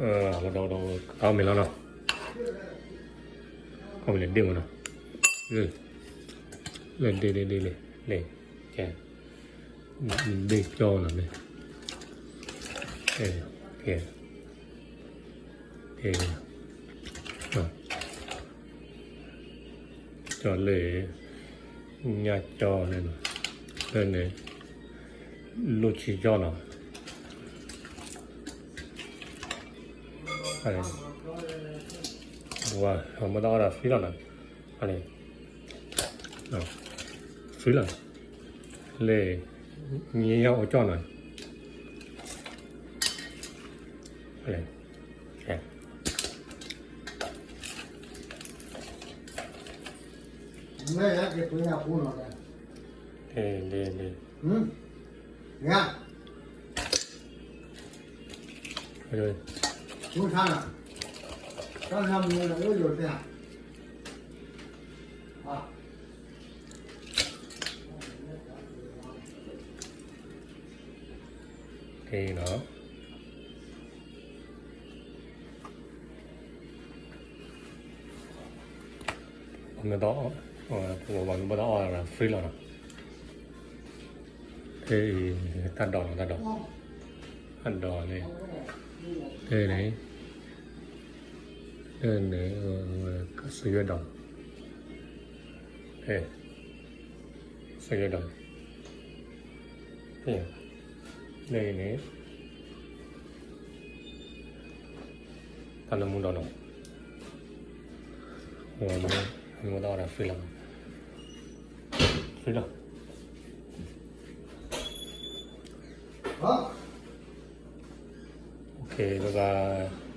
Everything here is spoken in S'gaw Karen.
ဒီးဒီး ကသးအီၣ်မ့ၤလီၤနီၤ, အီၣ်မ့ၤလၢဒ့ၣ်မနီၤ, လၢဒ့ၣ်ဒ့ၣ်ဒ့ၣ်လံ, လံ, ကဲ, ဒ့ၣ်ကၠီနီၤန့ၣ်, ကဲ, ကဲ, ကၠီလၢ ညၣ်ကၠီလၢနီၤ, လၢန့ၣ် လိၣ်ဆံကၠီနီၤ, ဝဲ မ့ၢ်တအီၣ်ဒီး free လီၤနီၤ, အန့ၣ် free လီၤ, လၢ ညၣ်အိၣ်ကၠီနီၤ, အန့ၣ် လၢ လၢ လၢ ကဲနီၤ, မ့ၢ်တအီၣ်, ပမ့ၢ်တအီၣ်ဒီး free လီၤနီၤ, တၢ်ဒိးနီၤ တၢ်ဒိး, တၢ်ဒိးန့ၣ်, တၢ်န့ၣ်, တၢ်န့ၣ်, ကစၢ်ယွၤဒိး, ကစၢ်ယွၤဒိး, လၢန့ၣ် တၢ်နၢမူဒီးနီၤ, မ့ၢ်တအီၣ်ဒီး free လီၤ, free လီၤ, OK, bye bye.